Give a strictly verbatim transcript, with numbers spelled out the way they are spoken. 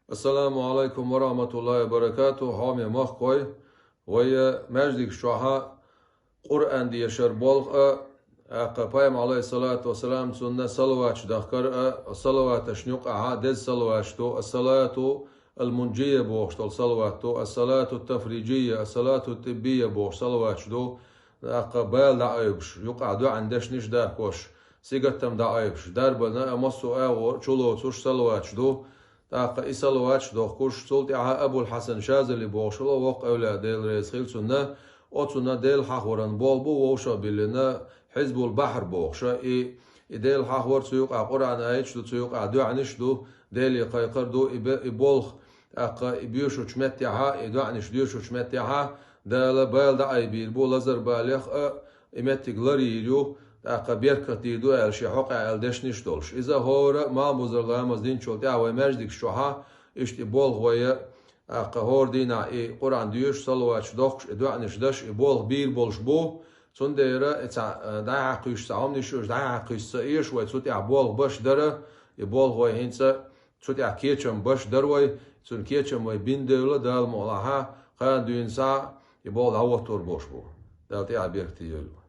Ассаламу Ӏалайкум ва рахьматуллахӀи ва баракатухӀ, хьоме махкой, вай маьждигаш чохьа Къуръан дешар болх а, тӀаккха Пайхамар, Ӏалайхиссалату вассалам, цунна салаваташ дахкар а, салаваташна юкъахьа деза салаваташ ду, ассалату ал-мунжия бохуш долу салават ду, ассалату тафрижия, ассалату тиббия бохуш салаваташ ду, тӀаккха бала дӀаайбаш, юкъахь доӀан дешнаш а дахкош, сингаттам дӀаайбаш, дарбана а, массо а агӀор чулоцуш салаваташ ду, тӀаккха и салаваташ дохкуш, цул тӀаьхьа Абул-Хьасан Шазали бохуш волу воккха эвлаяъ, Дела реза хила цунна, оцунна Делан хьахоран болх бу вовшах биллина, Хьизбул-Бахьр бохуша, и, и Делан хьахор, цу юкъахь Къуръан аяташ ду, цу юкъахь доӀанаш ду, Деле кхайкхар ду, и бе-, и болх, тӀаккха и боьшучу меттехьа, и доӀанаш доьшучу меттехьа, Дала бала дӀаайбийр бу, лазар балех а, и меттиг ларйийр ю, тӀаккха беркат дийр ду аьлла, шен хьокъехь аьлла дешнаш а долуш. Иза хӀора а малхбузара ламаз динчул тӀаьхьа вай маьждигаш чохьа, иштта и болх вай, тӀаккха хӀора дийнахь и Къуръан доьшуш, салаваташ дохкуш, и доӀанаш деш, и болх бийр болуш бу. Цундела и цхьа, а, дӀахьаькхуьйтуш цхьа хӀуманаш ю, уьш дӀахьаькхуьйтуш ца эша, вай цу тӀехь болх беш дара, и болх вай хӀинца цу тӀехь кечам беш дара вай, цуьнан кечам вай бина девлла, Дала мукъалахь, кхана дуьйна схьа и болх дӀахӀоттор болуш бу. Дала тӀехь беркате йойла.